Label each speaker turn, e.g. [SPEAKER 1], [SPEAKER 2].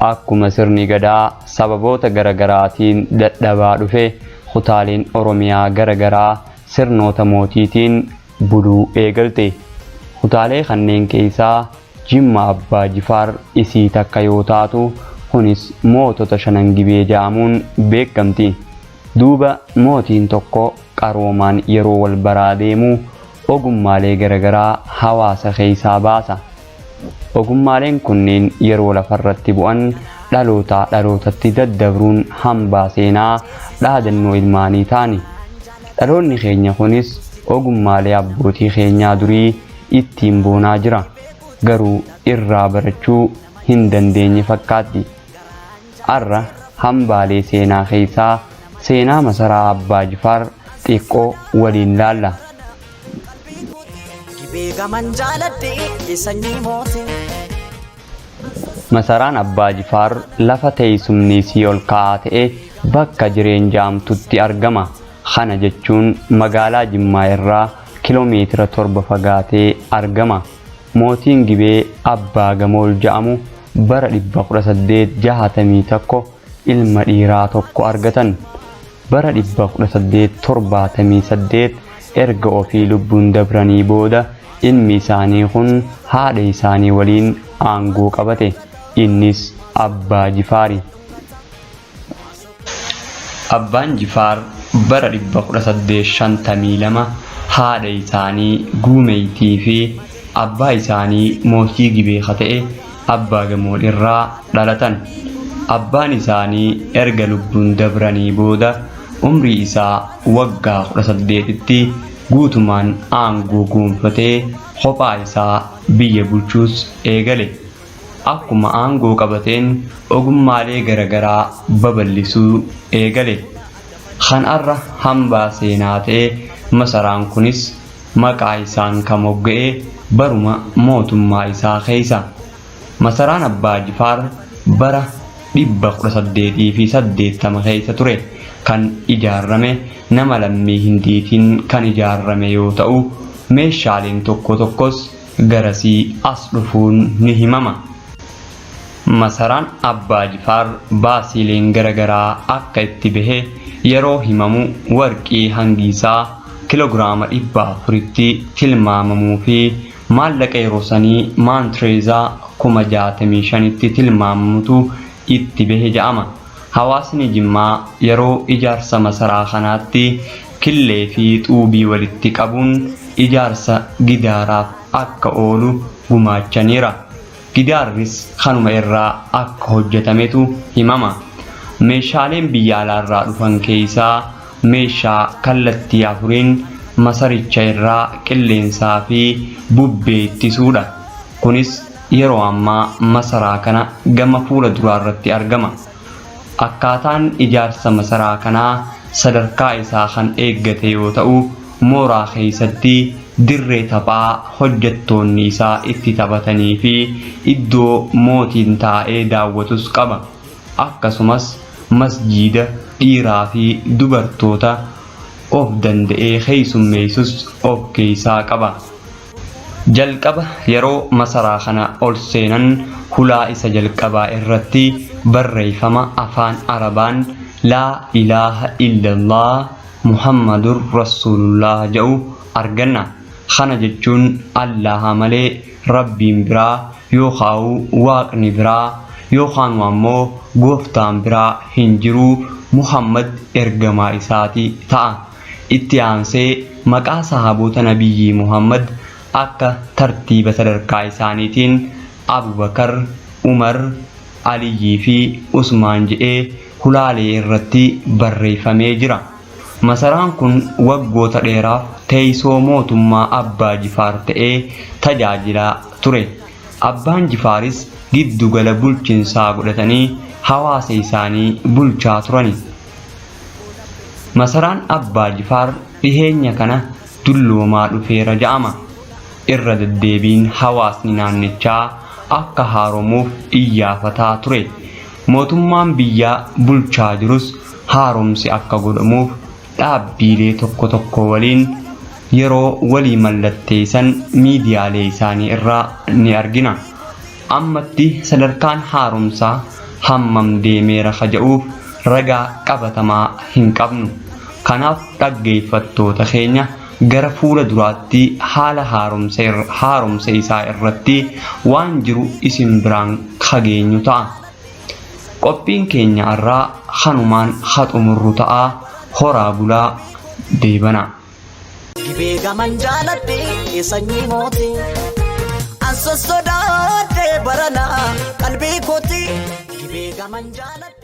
[SPEAKER 1] Akkuma sirni Gadaa sababoota garagaraatiin dadhabaa dhufe, kutaaleen Oromiyaa garagaraa sirnoota mootiitiin buluu eegalte. Kutaalee kanneen keessaa Jimma Abbaa Jifaar isii takka yoo taatu, kunis mootota Shanan Gibee ja'amuun beekamti. Duuba mootiin tokko qaroomaan yeroo wal baraa deemu ogummaalee garagaraa hawaasa keessaa baasa. Ogummaaleen kunniin yeroo lafarratti bu'an dhalootaa dhalootatti daddabruun hambaa seenaa dhaadannoo ilmaanii ta'ani. Dhaloonni keenya kunis ogummaalee abbootii keenyaa durii ittiin boonaa jira. Garuu irraa barachuu hin dandeenye fakkaatti. Arra hambaalee seenaa keessaa seenaa masaraa Abbaa Jifaar xiqqoo waliin laalla.
[SPEAKER 2] Gibee gaman jaaladhe sanyii mootii.
[SPEAKER 1] Masaraan Abbaa Jifaar lafa teessumni isii ol ka'aa ta'e bakka jireen jaamtutti argama. Kana jechuun magaalaa Jimmaa irraa kiiloomeetira 7 fagaatee argama. Mootiin Gibee Abbaa Gamool ja'amu bara 1861 ilma dhiiraa tokko argatan. Bara 1878 erga ofii lubbuun dabranii booda ilmi isaanii kun haadha isaanii waliin aangoo qabate. Innis Abbaa Jifaari. Abbaan Jifaar bara 1852 haadha isaanii Guumeeytii fi abbaa isaanii mootii Gibee ka ta'e Abbaa Gamool irraa dhalatan. Abbaan isaanii erga lubbuun dabranii booda umrii isaa waggaa 18tti guutumaan aangoo goonfatee kophaa isaa biyya bulchuus eegale. Akkuma aangoo qabateen ogummaalee garagaraa babal'isuu eegale. Kan arra hambaa seenaa ta'e masaraan kunis maqaa isaan kan mogga'e baruma mootummaa isaa keessa. Masaraan Abbaa Jifaar bara 1880 keessa ture kan ijaarame nama lammii Hindiitiin kan ijaarame yoo ta'u, meeshaaleen tokko tokkos garasii as dhufuun ni himama. Masaraan Abbaa Jifaar baasiileen garagaraa akka itti bahe yeroo himamu warqii hangi isaa kiloogiraama 400tti tilmaamamuu fi maallaqa yeroo sanii maantireezaa 65,000tti tilmaamamutu itti bahe ja'ama. Hawaasni Jimmaa yeroo ijaarsa masaraa kanaatti killee fi xuubii walitti qabuun ijaarsa gidaaraaf akka oolu gumaachaniira. Gidaarris kanuma irraa akka hojjetametu himama. Meeshaaleen biyya alaarraa dhufan keessaa meeshaa kallattii afuriin masaricha irraa qilleensaa fi bubbee ittisuudha. Kunis yeroo ammaa masaraa kana gama fuula duraarratti argama. Akkaataan ijaarsa masaraa kanaa sadarkaa isaa kan eeggate yoo ta'u, mooraa keessatti dirree taphaa hojjettoonni isaa itti taphatanii fi iddoo mootiin taa'ee daawwatus qaba. Akkasumas masjiida dhiiraa fi dubartoota of danda'ee keessummeessus of keessaa qaba. Jalqaba yeroo masaraa kana ol seenan hulaa isa jalqabaa irratti barreeffama afaan Arabaan Laa ilaaha illallah Muhammadur Rasuulullah jedhu arganna. Kana jechuun Allaaha malee Rabbiin biraa yookaan waaqni biraa yookaan ammoo gooftaan biraa hin jiru, Muhammad ergamaa isaati ta'a. Itti aansee maqaa sahaboota Nabiyyii Muhammad akka tartiiba sadarkaa isaaniitiin Abubakar, Umar, Aliyyii fi Usmaan jedhee hulaalee irratti barreeffamee jira. Masaraan kun waggoota dheeraaf teessoo mootummaa Abbaa Jifaar ta'ee tajaajilaa ture. Abbaan Jifaaris giddugala bulchinsaa godhatanii hawaasa isaanii bulchaa turani. Masaraan Abbaa Jifaar dhiheenya kana dulloomaa dhufeera ja'ama. Irra deddeebiin hawaasni naannichaa akka haaromuuf iyyaafataa ture. Mootummaan biyya bulchaa jirus haaromsi akka godhamuuf dhaabbiilee tokko tokko waliin yeroo walii mallatteessan miidiyaalee isaanii irraa ni argina. Ammatti sadarkaan haaromsaa hammam deemeera ka ja'uuf ragaa qabatamaa hin qabnu. Kanaaf dhaggeeffattoota keenya gara fuula duraatti haala haaromsa isaa irratti waan jiru isin biraan ka geenyu ta'a. Qophiin keenya har'aa kanumaan ha xumurru ta'a. Horaa bulaa deebanaa.
[SPEAKER 2] Gibee gaman jaaladhe sanyii mootii. An sossodaadhe barana qalbii kooti. Gibee gaman jaaladhe.